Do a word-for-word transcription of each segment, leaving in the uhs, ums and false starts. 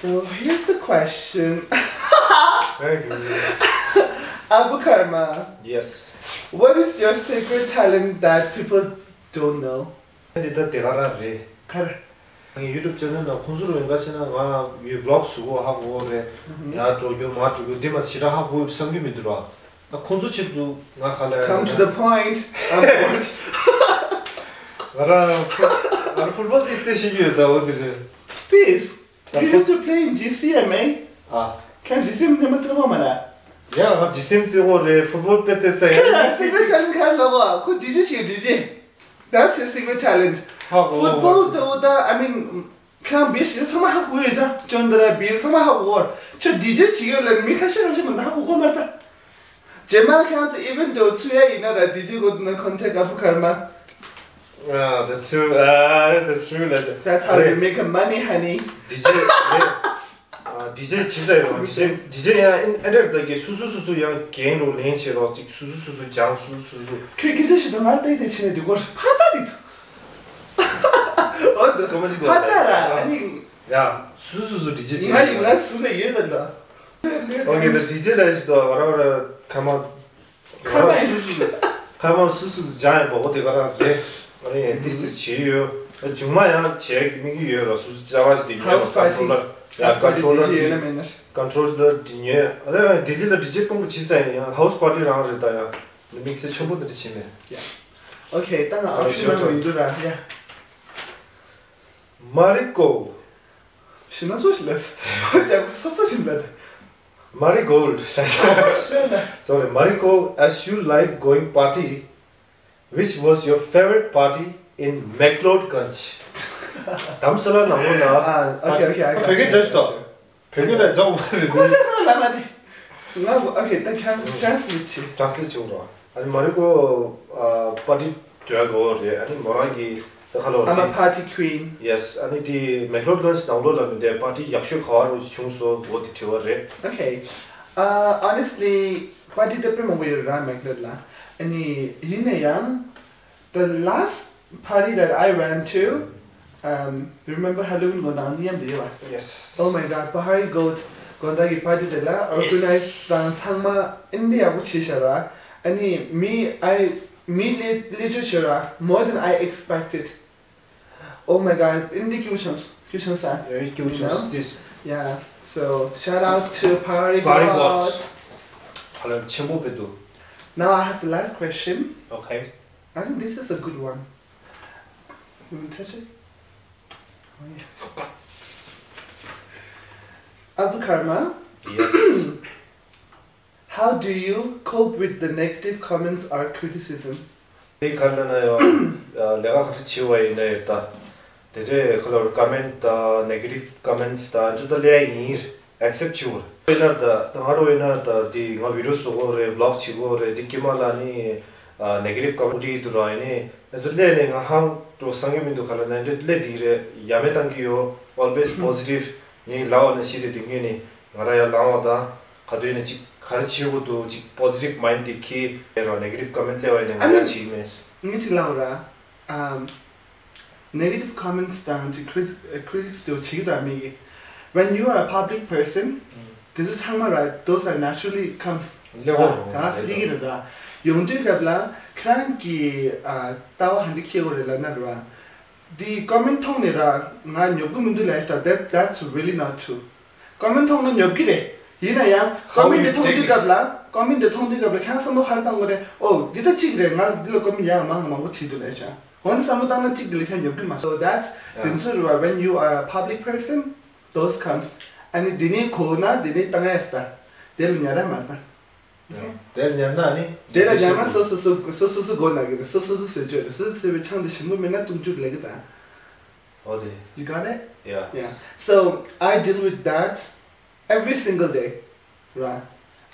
So here's the question. Thank you. Abu Karma, Yes. what is your secret talent that people don't know? འདི་ད་དེ་ག་རང་རེད། ཁར། ངའི་YouTube channel་ནང་ཁོང་ཚོ་རུ་ཡོང་ག་ཕྱིན་ན་ང་ཡི་vlog་བཟོ་གོ་ཧ་གོ་རེད། ཡར་འགྲོ་རྒྱུ་མར་འགྲོ་རྒྱུ་འདི་མ་ཞེ་དྲག་ཧ་གོ་བསམ་གྱི་མི་འདུག་ར། ད་ཁོང་ཚོ་ཆེད་དུ་ང་ག་ལ། Come to the point. I'm bored. ང་རང་ང་རང་football་དེ་སེ་ཤེས་ཀྱི་ཡོད་ད་འོ་དེ་རེད། Please. You used to play in G C M, eh? ཨ། Can G C M ཚང་མ་བརྩི་བ་མ་ར། ཡ་ང་G C M་བརྩི་གོ་རེད། football་དཔེ་རྩེ་ས་ཡ། ཁྱོད་ལ་secret talent་ག་རེ་ལབ་པ། ཁོ་DJ་ཞིག་DJ. That's his secret talent. ཧ་གོ། Football་དེ་འོ་ད་I mean ཁྱོད་བི་ཞིག་ཚང་མ་ཧ་གོ་ཡོད་ཅག་ཅོན་ཏ་ར་བིར་ཚང་མ་ཧ་གོ་གོ། ཁྱོད་DJ་ཞིག་ཡོད་ལ་མི་ཁ་ཤས་ཁ་ཤས་མ་ཧ་གོ་གོ་མ་རེད་ད། རྗེས་མ་ཁྱོད་ཚོ་event་དེ་ཚུད་ཡ་ཡིན་ན་ར་DJ་go to the contact Abu Karma. Ah, that's true. Ah, that's true. That's That's how you make a money, honey. DJ རེད། ཨ། DJ་ཇི་ཟེར་རོ། DJ DJ་ཡང་ཨེ་འདྲར་ད་གི་སུ་སུ་སུ་སུ་ཡང་རྒན་རོ་ལེན་བྱེད་རོ། ཅིག་སུ་སུ་སུ་སུ་སྦྱང་། སུ་སུ་སུ་སུ། ཁྱོད་ཀྱི་ཚེ་ཞིག་ཏུ་ང་བལྟས་བལྟས་ཕྱིན་ནས་འདི་སྐོར་ཕ་ད་འདི་འདུག་ཨོ་འདི་ཀོ་མ་ཅིག་ཕ་ད་ར་ཨ་ནི། ཡ། སུ་སུ་སུ་DJ་བྱེད། ང་ཡིན་ང་སུ་ལ་ཡོད་ད་ད། Okay, the DJ ལ་ཞིག་ཏུ་ང་རང་ང་རང་ཁ་མ། ཁ་མ་ཡིན། སུ་སུ་ཁ་མ་སུ་སུ་སྦྱང་ཡིན་པ་འོ་དེ་ག་རང་རེད། ཨ་ནི་ཏིས་ཏིས་བྱེད་ཡོད། ཨ་མཇུག་མ་ཡང་བྱེད་ཀྱི་དམིགས་ཀྱི་ཡོད་རོ། སུ་སུ་བྱ་བ་ཞིག་དེ་ཡོད་རོ། House party. Controller ཡ། House party Controller DJ་ཡོད་དེ། ན་མེད་ན། Controller དེ་ཉོས། ཨ་རེ་ལྡི་ལི་ལ་DJ སྤུངས་པ་ཇི་ཙམ་ཡིན་ཡང་house party་རང་རེད་ད་ཡ། དམིགས་བསལ་ཆེན་པོ་དེ་འདྲ་བྱེད་མེད། Okay, ད་ང་ཨ་option ཞོར་མ་ཡིན་འདུག་ར་ཡ། Marico. ཞིམ་ན་སོ་ཞིག་ལས། ཡ་སོ་སོ་ཞིག་ལས། Marigold. ཤེས་ན། Sorry, Marico, as you like going party, which was your favorite party in McLeodganj? དྷ་རམ་ས་ལ་ནང་ལོགས་ལ། Ah, okay, okay, I got བོད་སྐད་you. རྒྱག་ཤོག་བོད་སྐད་ལ་རྒྱག་མ་རེད། ཁོ་ཚོ་ས་ལ་མ་དེ། ང་okay, ད་ཁྱང་translate་བྱེད། Translate་བྱུང་རོགས། ཨ་ནི་Marico་ཨ་party་བྱོས་དགོས་རེད། ཨ་ནི་མོ་རང་གི་ད་ཁ་ལོ་I'm a party queen. Yes, ཨ་ནི་དེ་McLeodganj་ནང་ལོགས་ལ་མི་འདས་party་ཡག་ཤོས་ག་བ་རུ་བྱུང་སོང་འོ་དེ་དྲི་བ་རེད། Okay. Uh, honestly, party་ད་དཔེ་མང་པོ་ཡོད་ར་McLeod་ལ། ཨ་ནི་ཡིན་ན་ཡང་the last party that I went to, um, remember Halloween་དགོན་དང་ནི་མཉམ་དུ་ཡོད་པ། Yes. Oh my god, Pahari Goat དགོན་དག་གི་party་དེ་ལ་organize་དང་ཚང་མ་ཨིན་དེ་ཡག་པོ་བྱས་ཤག་ར། ཨ་ནི་མི་I མི་ལས་ལས་བཅོས་བྱས་ར། More than I expected. Oh my god, ཨིན་དེ་སྐྱིད་པོ་བྱུང་སྐྱིད་བྱུང་ས། ཡ་སྐྱིད་པོ་བྱུང་སོང་དེ། Yeah, so shout out to Pahari Pahari Goat. Goat. ཧ་ལམ་ཆེན་པོ་དཔེ་འདུག Now I have the last question. Okay. I think this is a good one. You want to touch it? Oh, yeah. Abu Karma, Yes. How do you cope with the negative comments or criticism? དེ་ག་རེ་ལབ་ན་ཡང་ལས་ཀ་ག་ཚོད་བྱེད་པ་ཡིན་ན་ཡང་ད་དེ་འདྲའི་ཁ་ལོར་comment་དང་negative comments་དང་ཅུ་ད་ལས་ཡིན་accept་བྱེད་དགོས་རེད། ཡིན་ན་ད་ད་ང་རོ་ཡིན་ན་ད་དེ་ང་video་བཟོ་དགོས་རེད་vlog་བྱེད་དགོས་རེད། དེ་ཀྱེ་མ་ལ་ནི་negative comment་འདི་འདུག་ར་ཡིན་ནི་ང་ཚོ་ལས་ནས་ང་ཧང་འགྲོ་སང་གི་མི་འདུག་ག་ལ་ན་འདི་ལས་འདི་རེད་ཡ་མེད་བཏང་གི་ཡོད། Always positive་ནི་ལའོ་ནས་ཤི་རེད་དེ་ངས་ནི་ང་ར་ཡ་ལང་བ་དང་། ག་དུས་ནས་ཅིག་ག་རེ་བྱེད་དགོས་འདུག་ཅིག་positive mind་དེ་ཁྱེར་རོགས། negative comment་སླེབས་པ་ཡིན་ན་ང་ཡང་བྱེད་ཀྱི་མེད། ངས་ཅིག་ལབ་ར། ཨམ། negative comments་དང་ཅིག་critics་དེ་བྱེད་ཀྱི་དང་མེད་ཀྱི། When you are a public person དེ་ཚོ་ཚང་མ་ར་those are naturally comes་སླེབས་པ་ར་ད་ང་སླེབས་ཀྱི་རེད་ར། ཡོང་དུས་སྐབས་ལ་ཁྱེད་རང་གི་ལྟ་བ་ཧ་འདི་ཁྱེད་དགོས་རེད་ལབ་ན་ར། འདི་comment་མཐོང་ནས་ར་ང་ཉོབ་གི་མི་འདུག་ལབ་ཤག that that's really not true། comment་མཐོང་ན་ཉོབ་གི་རེད། ཡིན་ན་ཡང་comment་འདི་མཐོང་དུས་སྐབས་ལ་comment་འདི་མཐོང་དུས་སྐབས་ལ་ཁྱེད་རང་བསམ་བློ་ཧ་རེ་བཏང་དགོས་རེད། ཨོ་འདི་ད་གཅིག་རེད། ང་འདི་ལ་comment་ཡང་མང་མང་པོ་བྲིས་འདུག་ལབ་ཤག་འོ་ན་བསམ་བློ་བཏང་ན་གཅིག་འདི་ལ་ཁྱེད་ཉོབ་གི་མ་རེད། So that's དེ་ཚོ་རེད་བ། When you are a public person, those comes. ཨ་ནི་འདི་ནས་གོ་ན་འདི་ནས་བཏང་ཡ་རེད་ད། དེ་ལ་ཉར་ཡ་མ་རེད་ད། དེ་ལ་ཉར་ན་ནི། དེ་ལ་ཉར་ན་སོ་སོ་སོ་སོ་སོ་སོ་མགོ་ན་གི་རེད། སོ་སོ་སོ་བཟོས་བཅོས་རེད། སོ་སོ་བཟོས་པའི་ཆང་དེ་ཞིམ་པོ་མེད་ན་བཏུང་བཅུག་ལས་གི་ད། ཨོ་དེ། You got it? Yeah. Yeah. So I deal with that every single day, right?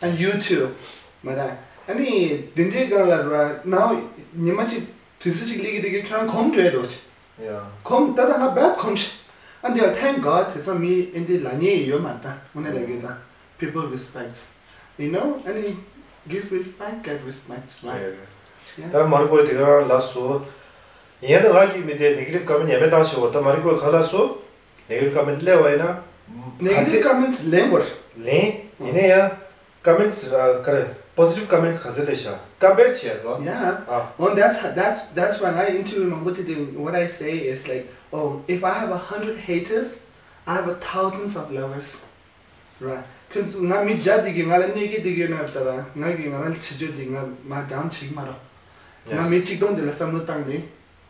And you too, མ་རེད། ཨ་ནི་དེ་འདྲའི་སྒང་ལ་ར་ནའོ་ཉི་མ་གཅིག་དུས་ཚོད་གཅིག་སླེབས་ཀྱི་དེ་གི་ཁྱོད་རང་གོམས་འགྲོ་ཡ་འགྲོ་ཆེ། Yeah. གོམས་ད་ལྟ་ང་bad གོམས་ཤི། ཨ་འདི་ཡང་thank God དེ་ཚང་མི་ཨིན་དེ་ལ་ཉེ་ཡི་ཡོད་མ་རེད་ད། དངོས་གནས་ལ་གི་ད། People respects. You know, and you give respect, get respect, right? Yeah. ད་མ་རི་ཀོ་དེ་ག་རང་ལ་སོ། ཡིན་ད་ང་གི་མི་དེ་negative comment་ཡ་མེད་བཏང་ཤི་བར་ད་མ་རི་ཀོ་ག་ལ་སོ། negative comment་སླེབས་པ་ཡིན་ན། Negative comments ལེན་དགོས། ལེན། ཡིན་ན་ཡང་comments ག་རེ། positive comments ག་ཚོད་ལས་བཞག compare བྱས་རོ། Yeah. ཨ། Oh, that's that's that's why I interview མང་པོ་དེ་དུས། What I say is like, oh, if I have a hundred haters, I have a thousands of lovers. Right. ཁྱོད་ང་མི་བརྒྱ་དེ་གིས་ང་ལ་གནོད་སྐྱེལ་དེ་གི་ཡོད་ན་ད་ར་ང་གིས་ང་རང་ལ་བྱེད་རྒྱུ་དེ་ང་མ་འདང་བྱེད་ཀྱི་མ་རོ། ང་མི་གཅིག་སྟོང་དེ་ལ་བསམ་བློ་བཏང་ནས་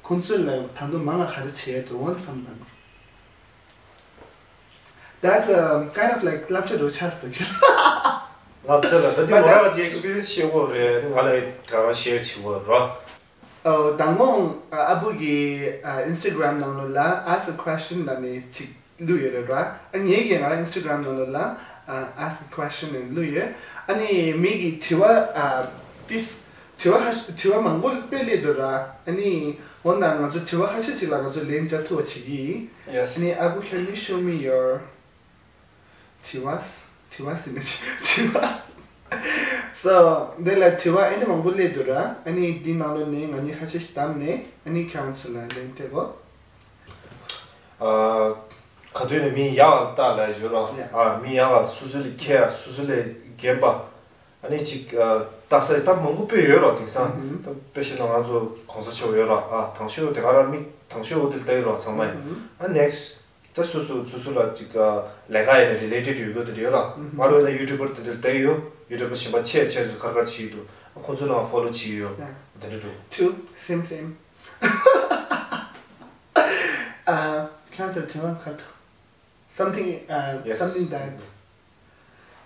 ཁོང་ཚོ་ལ་ད་དུང་མང་ང་ག་རེ་བྱེད་ཡ་འདུག་འོ་བསམ་བཏང་། That's a kind of like ལབ་བྱ་རུ་ཆགས་སུ་འདུག་ལབ་བྱ་ལ་ད་དེ་But ང་རང་that's གི་experience བཤད་དགོས་རེད། ང་ལ་ད་རང་share བྱེད་དགོས་རོ། ཨོ། དང་པོ་ཨ་བུ་གི་ཨ་Instagram ནང་ལོགས་ལ་ask a question ལབ་ནས་ཅིག་བླུགས་ཡོད་རེད་ར། ཨ་ངེད་ཀྱིས་ང་རང་Instagram ནང་ལོགས་ལ་ཨ་ask a question ནས་བླུགས་ཡོད། ཨ་ནི་མི་གིས་དྲི་བ་ཨ་ཏིས་དྲི་བ་ཧ་དྲི་བ་མང་པོ་དཔེ་སླེབས་འདུག་ར། ཨ་ནི་འོ་ན་ང་ཚོ་དྲི་བ་ཁ་ཤས་ཅིག་ལ་ང་ཚོ་ལན་རྒྱག་ཐུབ་པ་བྱེད་ཀྱི་ཡིན། Yes. ཨ་ནི་ཨ་བུ། Can you show me your དྲི་བ། དྲི་བ་ཟེར་ན་དྲི་བ། So དེ་ལ་དྲི་བ་ཨ་ནི་མང་པོ་སླེབས་འདུག་ར། ཨ་ནི་འདི་ནང་ལོགས་ནས་ང་གཉིས་ཁ་ཤས་ཤིག་བདམས་ནས་ཨ་ནི་ཁྱེད་རང་ཚོ་ལ་ལན་སྤྲད་དགོས། ཨ། ག་དུས་ནས་མི་ཡག་ལ་ལྟ་ལ་ཡོད་རོ། Yeah. ཨ། མི་ཡག་ལ་སོ་སོ་ལས་མཁས་སོ་སོ་ལས་རྒན་པ། ཨ་ནི་ཅིག་ཨ། ལྟ་ས་ལྟ་མང་པོ་དཔེ་ཡོད་རོ། དེང་སང་ད་དཔེ་བཤད་ན་ང་ཚོ་གོང་ས་མཆོག་ཡོད་རོ། ཨ། དང་ཤོས་དེ་ག་ར་མི་དང་ཤོས་འོ་དེ་ལྟ་ཡོད་རོ་ཚང་མ་ཡིན། ཨ། next ད་སོ་སོ་སོ་སོ་ལ་ཅིག་ཨ། ལས་ཀ་ཡིན་ན་related ཡོད་དོ་དེ་འདྲ་ཡོད་རོ། ང་རོ་ཡིན་ན་YouTuber དེ་འདྲ་ལྟ་ཡོད། YouTuber གཞན་པ་ཆེ་ཆེ་ཚོ་ཁར་ཁར་བྱེད་ཡོད་དོ། ཁོང་ཚོ་ལའང་follow བྱེད་ཡོད། དེ་འདྲ་འདུག True. Same, same. ཨ། ཁྱེད་ཚོ་དྲི་བ་ག་རེ་འདུག Something, uh, Yes. something that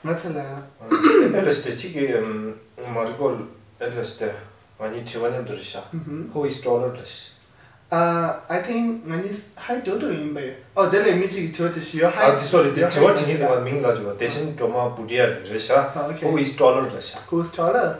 ང་ཚོ་ལ། ཨེ་ལ་སྟེ་གཅིག་གི་མ་རི་ཀོ་ཨེ་ལ་སྟེ་ང་གཉིས་དྲི་བ་མཉམ་དུ་རེད་ཤག Who is taller ལ་ཤག Uh, I think ང་གཉིས་height འགྲོ་འགྲོ་ཡིན་པས། ཨོ་དེ་ལས་མི་གཅིག་གིས་དྲི་བ་དེ་ཞུ་ཡོད། ཨ་དེ་སོ་རེད། དེ་དྲི་བ་དྲི་མཁན་དེ་བ་མིང་ལ་འཇུ་བ་བདེ་ཆེན་སྒྲོལ་མ་བུ་ཏི་ཡ་རེད་ཤག Who is taller ལ་ཤག Who's taller?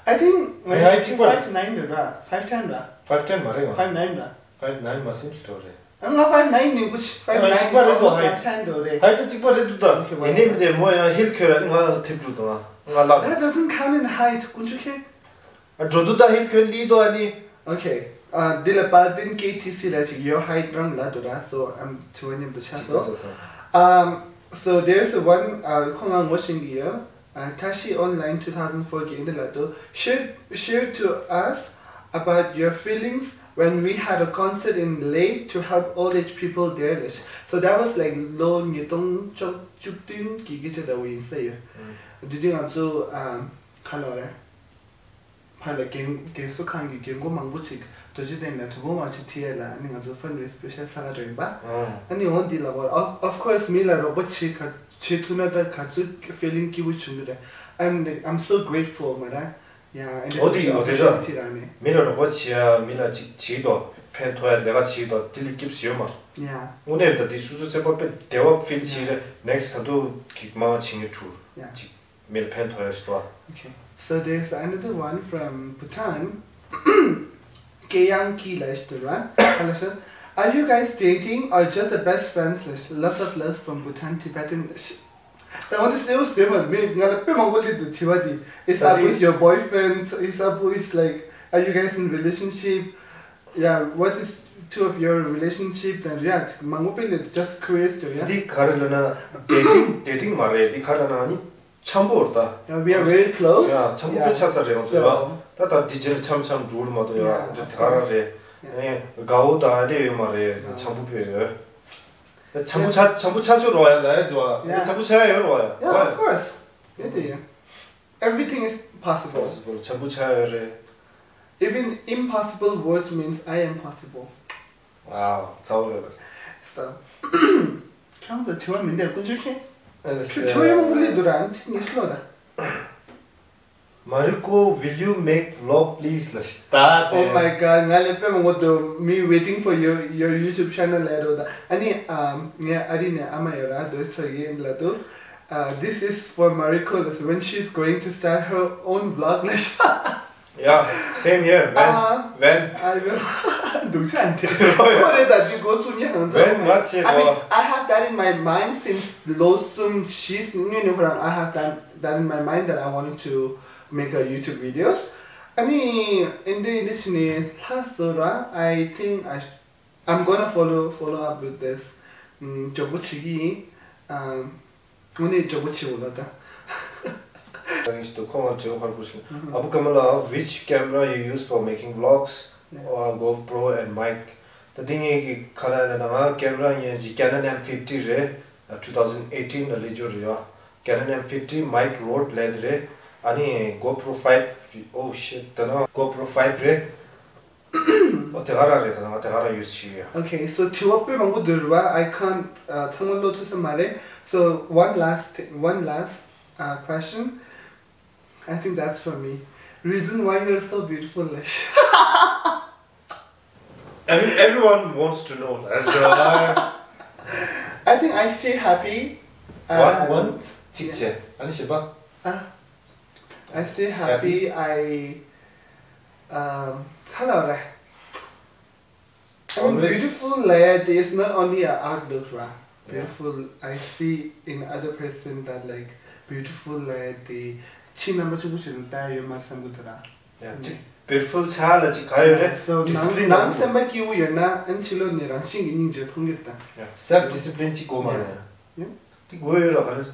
I think ང་གཉིས་five nine རེད་ར། Five ten ར། Five ten མ་རེད་ང་། Five nine ར། Five nine མ་seems tall རེད། ང་five nine ནི་གུ་ཆི། Five nine གཅིག་པ་རེད་འདུག height. Five ten འདུག་རེད། Height གཅིག་པ་རེད་འདུག་ད། Okay, ཡིན་ནའི་མི་དེ་མོ་ཡང་ཧིལ་ཁྱོད་ར་ནི་ང་ཐེབས་འགྲོ་དང་ང་ལབ། That doesn't count in height. ཀུན་སྤྱོད་ཁྱེད། འགྲོ་འདུག་ད་ཧིལ་ཁྱོད་ལི་དོ་ཨ་ནི། Okay. Uh, འདི་ལ་Paladin K T C ལ་ཅིག your height རང་ལ་འདུག་ར། So I'm དྲི་བ་མཉམ་དུ་ཆགས་སོང་། Um, so there's one, uh, ཁོང་ང་ངོ་ཤེས་ཀྱི་ཡོད། Uh, Tashi Online two thousand four གི་འདི་ལ་དུ། Share, share to us about your feelings when we had a concert in Leh to help old age people there. So that was like ལོ་ཉིས་སྟོང་བཅུ་བདུན་གི་སྐད་ཆ་འདྲ་བོ་ཡིན་ས་ཡོད། དེ་དུས་ང་ཚོ་ཨམ་ག་ལོ་རེད། ཕར་ལ་རྒན་རྒན་གསོ་ཁང་གི་རྒན་རྒོན་མང་པོ་ཅིག་རྡོ་རྗེ་གདན་ལ་དུས་འཁོར་དབང་ཆེན་ཁྲིད་ཡས་ལ་ཨ་ནི་ང་ཚོ་fundraise སྤེ་ཤལ་ས་ག་འགྲོ་ཡིན་པ། ཨ་ནི་འོ་འདི་ལ་བར་of of course མི་ལ་རོགས་པ་བྱེད་ག་བྱེད་ཐུབ་ན་ད་ག་ཚོད་feeling སྐྱིད་པོ་བྱུང་གི་རེད། I'm like, I'm so grateful མ་ར། Yeah, and འོ་དེ་འོ་དེ་འདྲ་opportunity ར་ནི། མི་ལ་རོགས་པ་བྱེད་ཡ་མི་ལ་ཅིག་བྱེད་དོ་ཕན་ཐོགས་ཡ་ལས་ཀ་བྱེད་དོ་དེ་ལས་སྐྱིད་པོ་ཡོད་མ་རེད། Yeah. དངོས་གནས་ད་དེ་སོ་སོ་སེམས་པ་དཔེ་བདེ་བ་feel བྱེད་རེད། Next ད་དུང་གི་མ་བྱེད་ངེས་འཁྲུལ་ཅིག་མི་ལ་ཕན་ཐོགས་ཡ་ཞིག་འདུག་ཨ། Okay. So there's another one from Bhutan. Keyanki ལ་ཞིག་འདུག་ར། ཨ་ལ་ཤ། Are you guys dating or just a best friends? Lots of love from Bhutan, Tibetan. ད་འོ་འདི་སེའུ་སེ་མ་མི་ང་ལ་དཔེ་མང་པོ་སླེབས་འདུག་དྲི་བ་འདི། Is Abu is your boyfriend? Is Abu is like, are you guys in relationship? Yeah, what is two of your relationship? And yeah, མང་པོ་དཔེ་སླེབས་འདུག Just curious to, yeah. འདི་ག་རེ་ལབ་ན་dating dating མ་རེད། འདི་ག་རེ་ལབ་ན་ཨ་ནི་འཆམ་པོ་རེད་ད། Yeah, we are very close. Yeah, འཆམ་པོ་དཔེ་ཆགས་ས་རེད་ང་ཚོ་ཡ། ད་ད་འདི་རྗེས་ལ་འཆམ་འཆམ་འགྲོ་གི་མ་གཏོགས་ཡ། Yeah, འདི་དེ་ག་རང་རེད། ཨེ་དགའ་བོ་དང་ཨ་འདྲས་ཡོད་མ་རེད། འཆམ་པོ་དཔེ་ཡོད། ད་འཆམ་པོ་ཆགས་འཆམ་པོ་ཆགས་ཆོག་རོགས་ཡ་ལ་ཡ་ཚོ་ཨ། འཆམ་པོ་ཆགས་ཡ་ཡོད་རོགས་ཡ། Yeah, of course. Yeah, yeah. Everything is possible. Possible འཆམ་པོ་ཆགས་ཡ་ཡོད་རེད། Even impossible words means I am possible. Wow, ཚ་བོ་རེད། So ཁྱེད་རང་ཚོ་དྲི་བ་མི་འདུག་ཀུན་སྤྱོད་མཁན། ཨ་ལེ་ཁྱོད་དྲི་བ་ཡག་པོ་སླེབས་འདུག་ར། ཨ་ནི་ཉི་ཤུ་ལོ་ར། Mariko, will you make vlog please ལ་ཤ་ད་དེ། Oh my god, ང་ལ་དཔེ་མང་པོ་འདུག Me waiting for your your YouTube channel ལ་རོ་ད། ཨ་ནི་ཨམ་ངའི་ཨ་རི་ནས་ཨ་མ་ཡོད་ར་དོ་ཚོ་ཡིན་ལ་འདུག Uh, this is for Mariko, that's when she's going to start her own vlog ལ་ཤ། Yeah, same here. When? Uh, When? I will. འདུག་ཆ་འདི། ཁོ་རེ་ད་འདི་འགོ་ཚུགས་ཉེ་ཧང་ཚ། When ང་ཆེ་I mean, གོ། I have that in my mind since ལོ་གསུམ་བཞི་སྔོན་ནས་ཁོ་རང་I have that that in my mind that I wanted to make a YouTube videos. ཨ་ནི་ཨིན་དི་ཨིན་དི་ཤི་ནི་ལྷ་བཟོ་ར། I think I sh- I'm gonna follow follow up with this. ཨམ་མགྱོགས་པོ་བྱེད་ཀྱི་ཡིན། དངོས་གནས་ལྗོགས་པོ་ཆེ་བོ་ལ་ད། ད་ཡིན་ཞིག་ཏུ་ཁོང་ལ་དྲི་བ་ཕར་བསྐུར་ཞིང་། ཨ་བུ་ཀ་མ་ལ། Which camera you use for making vlogs or GoPro and mic? ད་འདི་ངེད་ཀྱི་ཁ་ལ་ཡིན་ན་ང་ཀེམ་ར་ངེད་ཀྱི་Canon M fifty རེད། two thousand eighteen ལ་ལས་སྦྱོར་རེད་ཡ། Canon M fifty, mic Rode ལས་དེ་རེད། ཨ་ནི་GoPro five, oh shit, ད་ན་GoPro five རེད། ཨོ་དེ་ག་རང་རེད། ད་ང་དེ་ག་རང་ཡུས་བྱེད་ཡོད། Okay, so དྲི་བ་དཔེ་མང་པོ་འདུག་རེད་བ། I can't, uh, ཚང་མ་ཀློག་ཐུབ་ས་མ་རེད། So one last thi- one last, uh, question. I think that's for me. Reason why you're so beautiful, Lesh. Every- everyone wants to know. That's why. I think I stay happy. One, one, and གཅིག་བྱས། ཨ་ནི་བཞི་པ། Ah, I stay happy. I, um, hello there. I mean, always beautiful ལབ་ཡ་དེ is not only a outlook ར། Yeah. Beautiful I see in other person that, like, beautiful ལབ་ཡ་དེ་ཕྱི་རྣམ་པ་ཕྱུག་པོ་ཞིག་ལ་ལྟ་ཡ་ཡོད་མ་རེད་བསམ་གི་འདུག་ར། Yeah. ཅིག་beautiful ཆགས་ལ་ཅིག་ག་ཡོད་རེད། So ནང་discipline ནང་སེམས་པ་སྐྱིད་པོ་ཡོད་ན་ཨ་ནི་ཕྱི་ལོགས་ནས་རང་བཞིན་གྱི་སྙིང་རྗེ་མཐོང་གི་རེད་ད། Yeah. Self discipline ཅིག་དགོས་མ་རེད། Yeah. དེ་དགོས་ཡོད་ར། ག་རེ།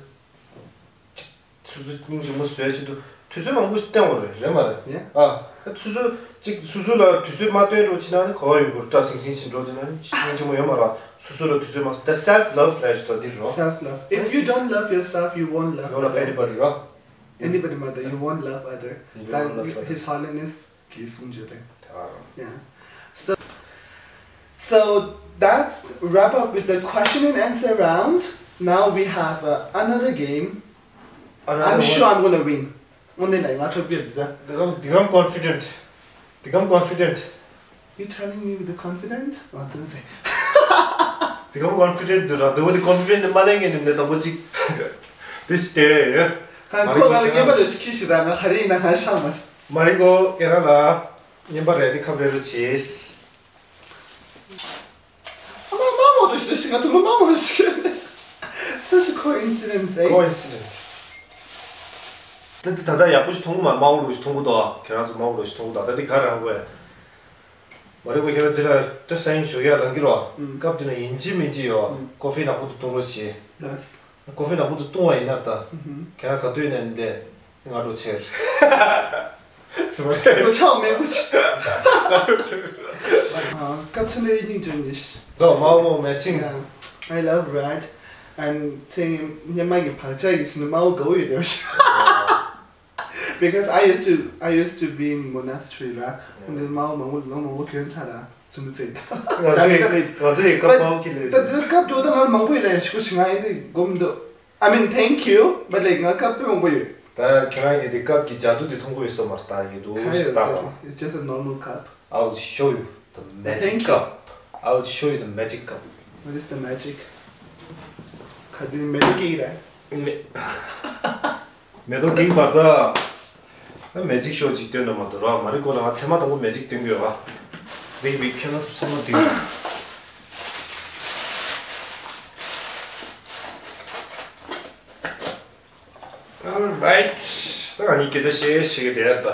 སོ་སོ་སྙིང་རྗེ་མོ་བཟོ་ཡ་ཆེད་དུ་དུས་ཚོད་མང་པོ་ཞིག་བཏོན་དགོས་རེད། རེད་མ་རེད། Yeah. ཨ། སོ་སོ་གཅིག་སོ་སོ་ལ་དུས་ཚོད་མ་བཏོན་རོགས་བྱེད་ན་ནི་ག་བ་ཡོད་དགོས་རེད། སྐྲ་སིང་སིང་ཞིག་འགྲོ་དེ་ན་ནི་སྙིང་རྗེ་མོ་ཡོད་མ་རེད། སོ་སོ་ལ་དུས་ཚོད་མ། ད་self love ལབ་ཞིག་ད་འདི་རོ། Self love. If you don't love yourself, you won't love You won't love other. Anybody རོ། Anybody མ་ད། You won't love other. You won't love other. That His Holiness གིས་གསུངས་རྒྱུ་རེད། ད་རོ། Yeah. So, so that's wrap up with the question and answer round. Now we have, uh, another game. Another I'm sure one. I'm gonna win. དངོས་གནས་ལ་ང་ཐོབ་ཀྱི་རེད་ད། འདི་གམ་འདི་གམ་confident. འདི་གམ་confident. You telling me with the confident? ང་ཚོ་ཟེར། འདི་གམ་confident འདུག་ར། འདི་བོ་འདི་confident འདི་མ་ལེན་ངེས་ནི་མི་ནག་པོ་གཅིག་འདི་སྟེར་ཡོད། ཁང་ཁོ་ང་ལ་རྔན་པ་རེ་ཞིག་ཁྱི་ཞིག་ར། ང་ག་རེ་ཡིན་ན་ང་ཤ་མ། མ་རིག་གོ་ཁྱེད་རང་ལ་རྔན་པ་རེ་འདི་ཁབ་རེ་རེ་བྱེད། ཨ་མ་མ་མོ་རུ་ཞིག་ང་ཐུག་ལ་མ་མོ་རུ་ཞིག Such a coincidence, eh? Coincidence. ད་ད་ད་ཡག་པོ་ཞིག་མཐོང་གི་མ། མ་འོ་རུ་ཞིག་མཐོང་གི་འདུག་ཁྱེད་རང་ཚོ་མ་འོ་རུ་ཞིག་མཐོང་གི་འདུག་ད་འདི་ག་རང་གོ་ཡ། མ་རེད་གོ་ཁྱེད་རང་ཚོ་ལ་ད་སང་ཉིན་ཞོགས་ཡར་ལངས་ཀྱི་རོ། ཨུམ། སྐབས་དེ་ན་ཡིན་གཅིག་མིན་གཅིག་ཡོད། ཨུམ། ཀོ་ཧྥི་ནག་པོ་དེ་འཐུང་རོགས་བྱེད། ལགས། ཀོ་ཧྥི་ནག་པོ་དེ་བཏུང་བ་ཡིན་ན་ད། ཨུ་ཧུམ། ཁྱེད་རང་ག་དུས་ནས་འདས། སྔ་དྲོ་ཆེར། ཚི་མ་རེད། ལོ་ཆགས་མེད་པོ་ཆེ། སྔ་དྲོ་ཆེར། ཨ། སྐབས་ཚེ་འདིའི་སྙིང་རྗེ་ཉིས། དོ་དམར་པོ་matching. Yeah, I love red. And ཚེ་སྔོན་མ་གི་བག་ཆགས་ཀྱི་ཚེ་ནི་དམར་པོ་དགའ་པོ་ཡོད་རེད། Because I used to, I used to be in monastery ར། ཨ་ནི་དམར་པོ་མང་པོ་ལོ་མང་པོ་གྱོན་ཚར་ར། ཚུན་ཚོད། ང་ཚོ་ཡི་ང་ཚོ་ཡི་སྐབས་དམར་པོ་ཁྱེར་ལས། ད་དེ་སྐབས་འགྲོ་ད་ང་མང་པོ་ཡིན་ན་ཡང་ཤི་ཁུ་ཤི་ང་ཡིན་དེ་སྒོམ་འདུག I mean, thank you, but, like, ང་སྐབས་དཔེ་མང་པོ་ཡོད། ད་ཁྱེད་རང་གིས་དེ་སྐབས་ཀྱི་ཇ་དུ་དེ་མཐོང་གི་ཡོད་ས་མ་རེད། ད་ཡོད་དུ་ག་ཡོད་ད་ད་ད། It's just a normal cup. I will show you the magic Thank you. cup. I will show you the magic cup. What is the magic? ག་དུས་མེ་ཏོག་སྐྱེ་གི་རེད། མེ་མེ་ཏོག་སྐྱེ་གི་མ་རེད་ད། ད་magic show ཅིག་སྟོན་ན་མ་གཏོགས་ར། མ་རེད་གོ་ལ་ང་ཐེངས་མ་དང་པོ་magic སྟོན་གི་ཡོད་བ། Big big ཁྱོད་རང་ཚོ་ཚང་མ་འདུས། Alright. ད་ང་གཉིས་སྐད་ཆ་བཤད་བཤད་གི་བསྡད་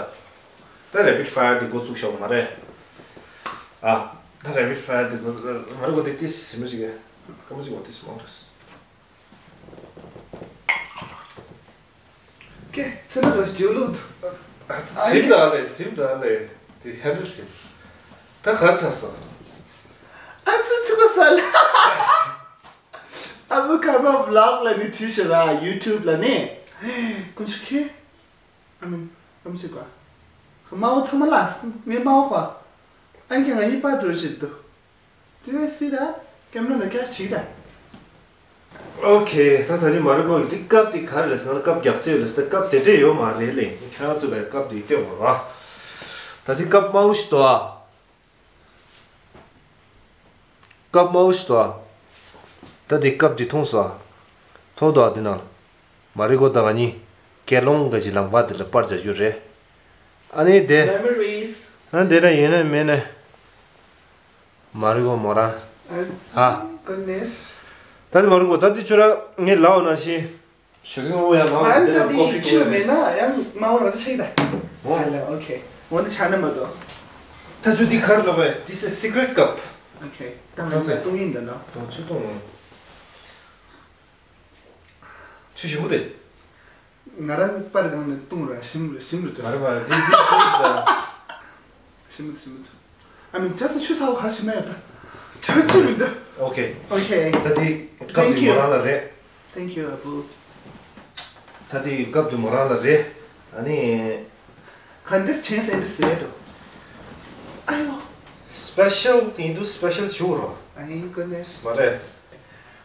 ད། ད་rapid fire འདི་འགོ་བཙུགས་ཤོག་མ་རེད། ཨ། ད་rapid fire འདི་འགོ་མ་རེད་གོ། དེ་ཏིས་ཟིན་མ་ཞིག་གི་སྐར་མ་གཅིག་འོང་། ཏིས་མང་རེད། ཀེ། ཚེ་ན་ར་སྐྱེའུ་ལུག་ཨ། ཟིན་ད་ལེ། ཟིན་ད་ལེ། དེ་handle ཟིན། ད་ག་ཚ་སོང་། ཨ་ཙི་ཙི་པ་ས་ལ། ཨ་བུ་ཀརྨ་vlog ལ་ནི་བྲིས་ཤག་ར། YouTube ལ་ནི། ཀུན་ཤི་ཁེ། ཨ་མིན། ཨམ་ཆི་ཀ་དམར་པོ་ཚང་མ་ལ་ངའི་དམར་པོ་ཁ། ཨ་ཁྱེད་ང་གཉིས་པར་འགྲོ་བཞིན་འདུག Do you guys see that? ཀེམ་ར་ན་ཀྱ་ཞིག་ད། Okay, ད་ད་ནི་མ་རེད་གོ། འདི་སྐབས་འདི་ག་རེ་ལས་ཟེར་ན་སྐབས་རྒྱག་རྩིས་ལས་ཟེར་ན་སྐབས་དེ་འདྲས་ཡོད་མ་རེད་ལེ། ཁྱེད་རང་ཚོ་བས་སྐབས་འདི་སྟོན་དགོས་ར། ད་ཅི་སྐབས་དམར་པོ་ཞིག་འདུག་ཨ། སྐབས་དམར་པོ་ཞིག་འདུག་ཨ། ད་འདི་སྐབས་འདི་མཐོང་སོང་ཨ། མཐོང་འདུག་ཨ། འདི་ནང་མ་རེད་གོ། ད་ང་གཉིས་ཀེ་ལོང་ག་ཞིག་ལམ་བ་འདི་ལ་པར་རྒྱག་རྒྱུ་རེད། ཨ་ནི་དེ། Memories. ཨ་ནི་དེ་ན་ཡོད་ན་མེད་ན། མ་རེད་གོ་མོ་རང་། ཨ་ཙི། ཧ། གོ་ནེ། ད་འདི་མ་རེད་གོ། ད་འདི་ཁྱོད་རང་ངས་ལབ་པ་ནང་བཞིན། ཞོགས་ཀས་སྔ་པོ་ཡར་ལངས་ཨ་ནི་ད་འདི་ཀོ་ཕི་ཡུ་ཊུབ་མེད་ན་ཡང་དམར་པོ་རང་ཚོ་ཆགས་ཀྱི་ད། ཨོ། ཨ་ལ། ཨོ་ཁེ། འོ་འདི་ཆགས་ན་མ་གཏོགས། ད་ཚོད་འདི་ག་རེ་ལབ་པས། This is secret cup. Okay. ད་ང་ཚོས་གཏོང་ཡིན་ད་ན། ད་ཚོད་གཏོང་ངོ་། ཞུ་གི་རེད། ང་རང་པར་སྒང་ནས་བཏུང་ར་ཞིམ་རེད། ཞིམ་རེད། མ་རེད་མ་རེད། འདི་འདི་འདི་ཞིམ་རེད། ཞིམ་རེད། ཨ་མི་ཇ་ཚ་ཆུ་ཚ་བོ་ག་རེ་ཞིམ་ཡོད་ད། ཇ་ཅི་མི་འདུག་ཨོ་ཁེ། ཨོ་ཁེ། ད་འདི་སྐབས་Thank འདི་you. མོ་རང་ལ་རེད། Thank you ཨ་བུ། ད་འདི་སྐབས་འདི་མོ་རང་ལ་རེད། ཨ་ནི། Can this change in the set? ཨ་ཡོ། Special དེ་འདུག Special ཞུ་རོགས། ཨ་ཡིན་གོ་ནས། མ་རེད།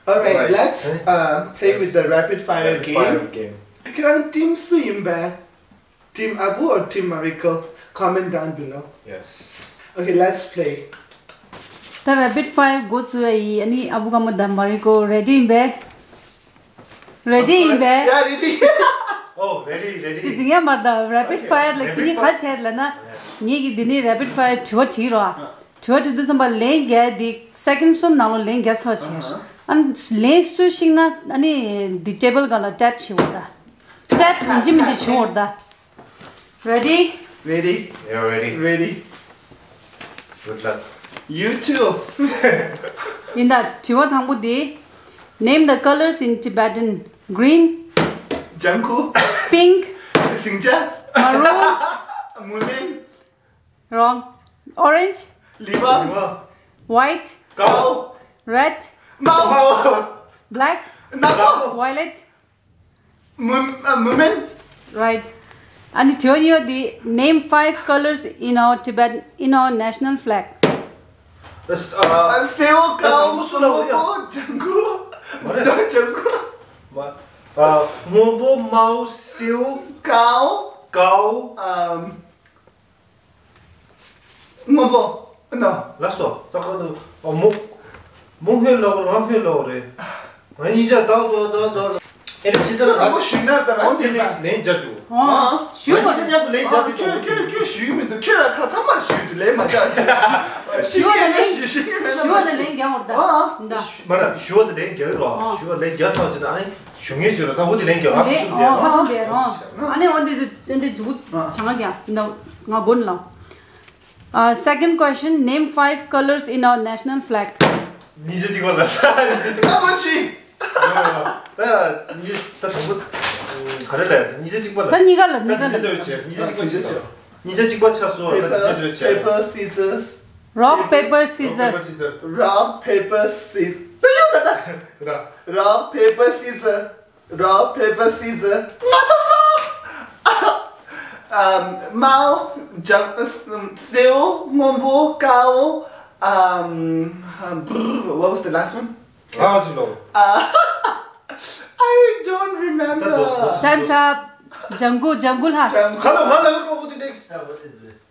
All right, All right. let's uh, play with the rapid fire rapid game. fire game. ཁྱེད་རང་team སུ་ཡིན་པས། Team Abu or Team Mariko? Comment down below. Yes. Okay, let's play. ད་rapid fire འགོ་བཙུགས་ཡ་ཡིན། ཨ་ནི་ཨ་བུ་ཀ་མོ་དང་མ་རི་ཀོ་ready ཡིན་པས། Ready ཡིན་པས། Yeah, ready. Oh, ready, ready. དེ་ཛིང་ཡ་མར་ད་rapid fire ལ་ཁྱེད་གཉིས་ག་བྱས་ལབ་ན། ངེད་ཀྱིས་འདི་ནས་rapid fire དྲི་བ་དྲིས་རོགས། དྲི་བ་དྲི་དུས་ཙམ་པ་ལན་བརྒྱད་དེ་second གསུམ་ནང་ལོགས་ལན་བརྒྱད་ཚར་བྱས། ཨ་ནི་ལན་སུ་ཤེས་ན་ཨ་ནི་འདི་table སྒང་ལ་tap བྱེད་འོ་ད། Tap ཡིན་གཅིག་མིན་གཅིག་བྱུང་འོ་ད། Ready? Ready? You're ready? Ready. Good luck. You too. ཡིན་ད། དྲི་བ་དང་པོ་འདི། Name the colors in Tibetan. Green. ལྗང་ཁུ། Pink. ཟིང་ཆ། Maroon. མུན་མེད། Wrong. Orange. ལི་བ། White. དཀར་པོ། Red. དམར་པོ། Black. ནག་པོ། Violet. མུ- ཨ། མུན་མེད། Right. ཨ་ནི་དྲི་བ་གཉིས་པ་འདི། Name five colors in our Tibet, in our national flag. ཨ། སེར་པོ། དཀར་པོ། སྔོན་པོ། ལྗང་ཁུ། ལྗང་ཁུ། སྔོན་པོ། དམར་པོ། སེར་པོ། དཀར་པོ། ཨམ། སྔོན་པོ། ཨ་ནོ། ལགས་སོ། ད་ག་ནས། ཨ། མོ། མོ་སྔོན་ལོག་ང་སྔོན་ལོག་རེད། ང་གཉིས་ཆ་ཏག་ཏག་ཏག་ཏག་ཨེ་རེད། ཅི་ལྟར་ང་མོ་ཞུས་ན་ད་རང་དེ་ནས་ལན་རྒྱག་རྒྱུ། ཨ། ཞུ་བ། ང་གཉིས་ཆ་མཉམ་དུ་ལན་རྒྱག་རྒྱུ། ཁྱོད་ཁྱོད་ཁྱོད་ཞུས་མི་འདུག་ཁྱོད་རང་ཁ་ཚང་མར་ཞུས་དུས་ལན་མ་རྒྱག་ཞུ་བ་ལ་ལན། ཞུ་ཞུ་ཞུ་བ་ལ་ལན་རྒྱག་འོར་ད། ཨ། ད། མ་ར་ཞུ་བ་དེ་ལན་རྒྱག་རོགས། ཨ། ཞུ་བ་ལན་རྒྱག་ཚར་ཅིག་ད་ཨ་ནི། ཞུ་ངེས་བརྗོད་ལ་ད་འོ་དེ་ལན་རྒྱག་ཨ། ཨ་ཁུ་ཚུགས་དེ་རང་། ཨ་ཁུ་ཚུགས་དེ་རང་། ཨ་ནི་འོ་དེ་དེ་འདྲ་མཛུབ་གུ་གྲངས་རྒྱག་འདི་ང་མགོ་ནས་ལ། Uh, second question, name five colors in our national flag. གཉིས་ཆ་གཅིག་པ་ལ་ས། གཉིས་ཆ་གཅིག་པ། ད་གོ་ཆི། ད་གཉིས་ད་དང་པོ་ག་རེ་ལ་གཉིས་ཆ་གཅིག་པ་ལ། ད་གཉིས་ཀ་ལ་གཉིས་ཀ་ལ། ད་གཉིས་ཆ་གཅིག་པ་ཆགས་སོང་། ད་གཉིས་ཆ་གཅིག་པ་ཆགས་སོང་། ད་གཉིས་ཆ་གཅིག་པ་ཆགས། Paper, paper, scissors. Rock, paper, scissors. Rock, paper, scissors. ད་ཡོད་ད་ད། ར། Rock, paper, scissors. Rock, paper, scissors. ང་ཐོབ་སོང་། ཨམ། དམར་པོ། ལྗང་། སེར་པོ། སྔོན་པོ། དཀར་པོ། ཨམ། ཨམ། What was the last one? ང་ཚོ་ལོ། ཨ། I don't remember. ད་དོ་སོ། Time's up. ལྗང་གུ། ལྗང་གུ་ལྷ། ལྗང་གུ། ཁ་ལོ་ང་ལ་ཡོད་གོ་གོ་དེ་ནེགསི།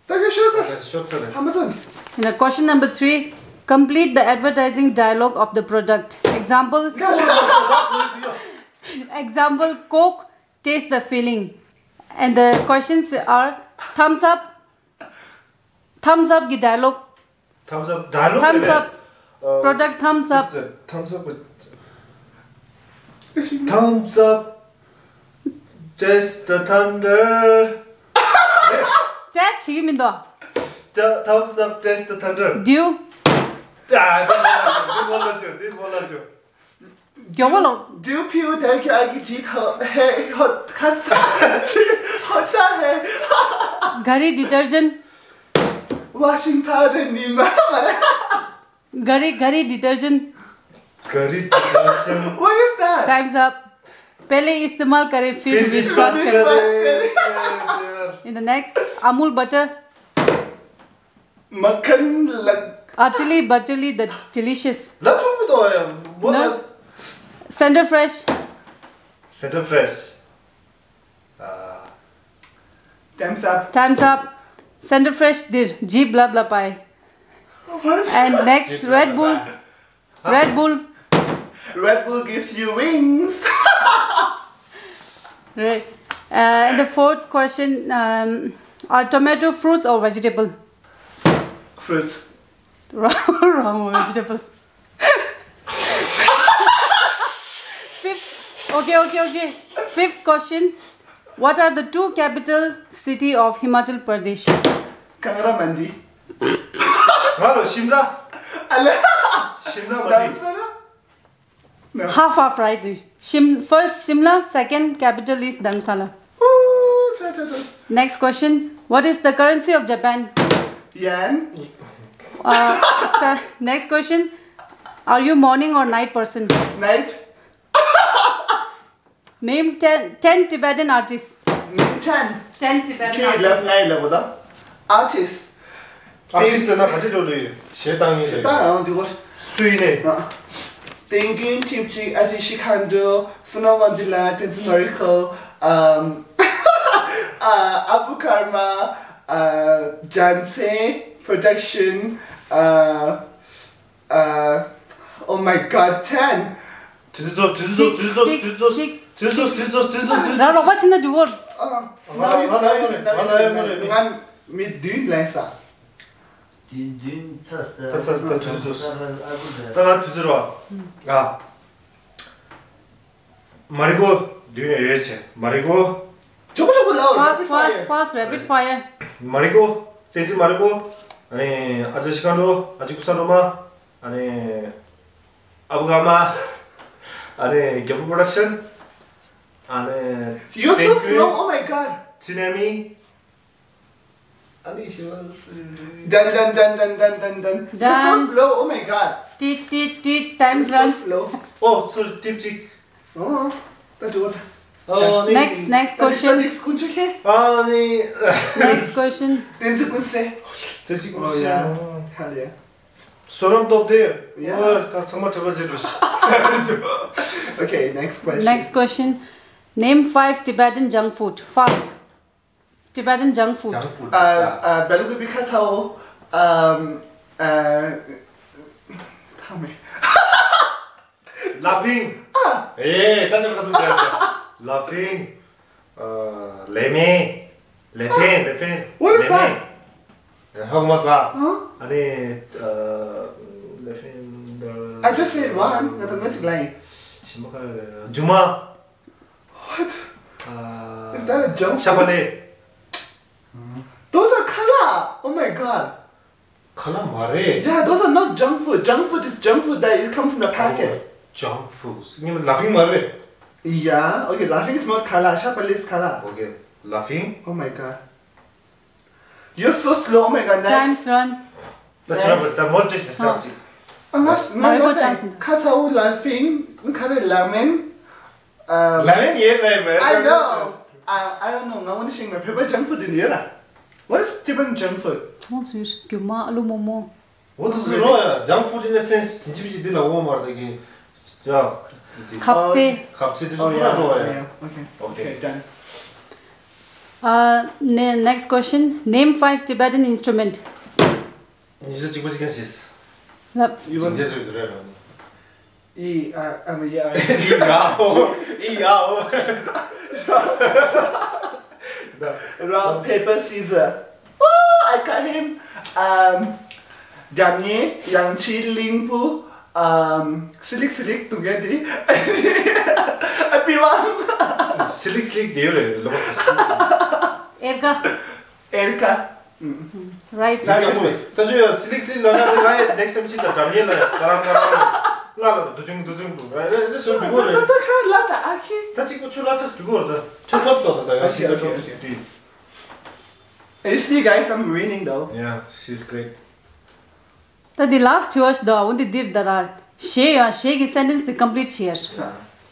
ད་ག་ཤོར་ཚར། ཤོར་ཚར་རེད། ཧ་མ་ཚོན། And the question number three, complete the advertising dialogue of the product. Example, example, Coke, taste the feeling. And the questions are thumbs up, thumbs up གི་dialogue. Thumbs up dialogue. Thumbs up. Product thumbs up. Thumbs up. Thumbs up. Taste the thunder. Tap བྱེད་ཀྱི་མི་འདུག Thumbs up, taste the thunder. Dew. ཨ། འདི་མོ་ལ་ཅོ། འདི་མོ་ལ་ཅོ། མགྱོགས་པོ་ལོ། Dew pure dark agi ji tha hai hot khasa ji hota hai. Gari detergent. Washing powder ni ma mara. Gari, gari detergent. Gari detergent. What is that? Time's up. पहले इस्तेमाल करें, फिर विश्वास करें। In the next, Amul butter. Makhan lag. Utterly, butterly, the delicious. ལ་ཚུགས་མི་འདུག་ཡ། Center fresh. Center fresh. Time's up. Time's up. Center fresh འདིར G blah blah pie. What? And next, Red Bull. Red Bull. Red Bull gives you wings. Right. Uh, and the fourth question, um, are tomato fruits or vegetable? Fruits. Wrong, wrong, vegetable. Fifth. Okay, okay, okay. Fifth question. What are the two capital city of Himachal Pradesh? Kangra Mandi. Hello, Shimla. Ale. Shimla Mandi. Dharamsala. Half half, right? Shim, first Shimla, second capital is Dharamsala. Ooh, cha, cha, cha. Next question. What is the currency of Japan? Yen. Uh, so, next question. Are you morning or night person? Night. Name ten, ten Tibetan artists. Name ten. ten Tibetan Okay, artists. Last night level. Artist. Artist ན་ག་འདྲ་འགྲོ་རེད། གཞས་བཏང་ཡིན་རེད། ད་ཡང་འདི་གོ། སུ་ཡིན་ནས། ཏིང་ཀུན་ཐིབ་ཅིག་ཨ་ཅེ་ཤི་ཁ་འགྲོ། སུ་ན་ཝན་དི་ལ། བསྟན་འཛིན་མ་རི་ཁོ། ཨམ། ཨ་ཨ་བུ་ཀར་མ། ཨ་ཇན་སེ། Production། ཨ། Uh, oh my god, ten. དུས་ཚོད། དུས་ཚོད། དུས་ཚོད། དུས་ཚོད། དུས་ཚོད། དུས་ཚོད། དུས་ཚོད། དུས་ཚོད། རང་རོགས་པ་ཕྱིན་ན་འགྲིག་གོ། ང་ང་ང་ང་ང་མི་བདུན་ལན་ས། བདུན་བདུན་ཚ་ས། ད་ཚ་ས། ད་དུས་ཚོད། ད་ང་དུས་ཚོད་རོ། ཨ། མ་རི་ཀོ། མདུན་ནས་ཡོད་ཆེ། མ་རི་ཀོ། ཅོག་ཅོག་ལའོ། Fast, fast, fast, rapid fire. མ་རི་ཀོ། བསྟན་འཛིན་མ་རི་ཀོ། ཨ་ནི་ཨ་ཅེ་ཤི་ཁ་འགྲོ། ཨ་ཅེ་ཀུ་ས་འགྲོ་མ། ཨ་ནི་ཨ་བུ་ག་མ། ཨ་ནི་རྒྱལ་པོ་Production། ཨ་ནི། You're so slow. Oh my god. ཚི་ནེ་མི། ཨ་ནི་ཤི་བ། Done, done, done, done, done, done, done. You're so Done. Slow. Oh my god. Tit, tit, tit. Time's You're so run. Slow. Oh, sorry, ཐིབ་ཅིག Oh, that's what. ཨ་ནི། Next, next That is the question. Next question. ཨ་ནི། Next question. Then it's good say. ཐིབ་ཅིག Oh yeah. Hell yeah. བསོད་ནམས་སྟོབས་ལྡན། Yeah. ཨོ། ད་ཚང་མ་གྲྭ་པ་བྱེད་འགྲོ་ཤི། Okay, next question. Next question. Name five Tibetan junk food. Fast. Tibetan junk food. Junk food. Uh, uh, Beluga Picasso. Um, uh, tell me. Laughing. Ah. ཨེ། ད་ཆ་ཁ་སང་ལ་ཕིང་། ཨ། ལེ་མེ། ལེ་ཕེན། ལེ་ཕེན། What is that? ལེ་མེ། ཧ་གོ་མ་སོང་། ཨ། ཨ་ནི། ཨ། ལེ་ཕེན། I just said one. ང་ད་ང་གཅིག་ལབ་ཡིན། ཞིམ་པ་ཁ་རེ། རྒྱུ་མ། What? ཨ། Is that a junk food? ཤ་པ་ལེ། Those are ཁ་ལག. Oh my god. ཁ་ལག་མ་རེད། Yeah, those are not junk food. Junk food is junk food that it comes in a packet. Oh, junk food. ངས་ལ་ཕིང་མ་རེད། Yeah, okay, ལ་ཕིང is not ཁ་ལག. ཤ་པ་ལེ་is ཁ་ལག། Okay, ལ་ཕིང་། Oh my god. You're so slow. Oh my god, nice. Time's run. ད་ཆ་ར་བར་ད་མོལ་ཏེ་ཤ་ཅང་སི། ཨ་ང་ང་མ་རེད་གོ་ཅང་སི། ཁ་ཚ་བོ་ལ་ཕིང་། ཁ་རེ་ལ་མེན། ཨ། ལ་མེན་ཡེ་ལ་མེན། I know. I I don't know. ང་འོ་ནི་ཤིང་མ་བོད་པ་junk food ཡིན་ཡོད་ར། What is Tibetan junk food? ཚོང་ཟུར་རྒྱུ་མ། ཨ་ལུ་མོག་མོག་འོ་དུ་སུ་རོ་ཡ། Junk food in a sense དེ་ཅི་བི་ཅི་འདི་ལ་འོ་མར་ད་གི། ཡ། ཁབ་ཚེ། ཁབ་ཚེ་དེ་ཚོ་ཁོ་ན་རོ་ཡ། Okay. Okay, done. Uh, ne- next question. Name five Tibetan instrument. ཉི་ཤུ་གཅིག་པ་གཅིག་ཀན་ཤེས། ལབ། ཡུ་ཝན་ཇེ་སུ་དུ་རེད་རོ། ཨི་ཨ་ཨ་མ་ཡ། ཨི་ཡ་ཨོ། ཨི་ཡ་ཨོ། Rock, paper, scissor. Oh, I got him. Um, འཇམ་མཉེན། ཡང་ཅིན། གླིང་བུ། Um, སི་ལིག་སི་ལིག་དུ་ག་དེ། ཨ་པི་ཝང་། སི་ལིག་སི་ལིག་དེ་ཡོད་རེད་ལོ། ཨེར་ཀ། ཨེར་ཀ། Right. ད་ཅི་ཡོད་སི་ལིག་སི་ལིག་ལ་ན་ང་ཡི་next time ཤི་ད་འཇམ་མཉེན་ལ་ཡ་ཀ་རང་ཀ་རང་ང་ལ་དུ་ཅུང་དུ་ཅུང་དུ་ཨེ་དེ་སོ་འདུག་གོ་རེད། ད་ཁ་ལ་ད་ཨ་ཁི། ད་ཅིག་པོ་ཆུ་ལ་ཚ་འདུག་གོ་རེད། ད་ཆུ་ཐོབ་སོ་ད་ད་ཡ་ཤི་ད་ཐོབ་སོ་དུས། You see, guys, I'm winning though. Yeah, she's great. ད་འདི་last དྲི་བ་ཞིག་འདུག་འོ་འདི་འདིར་ད་ར། གཞས་ཡོད། གཞས་ཀྱི་sentence དེ་complete བྱེད་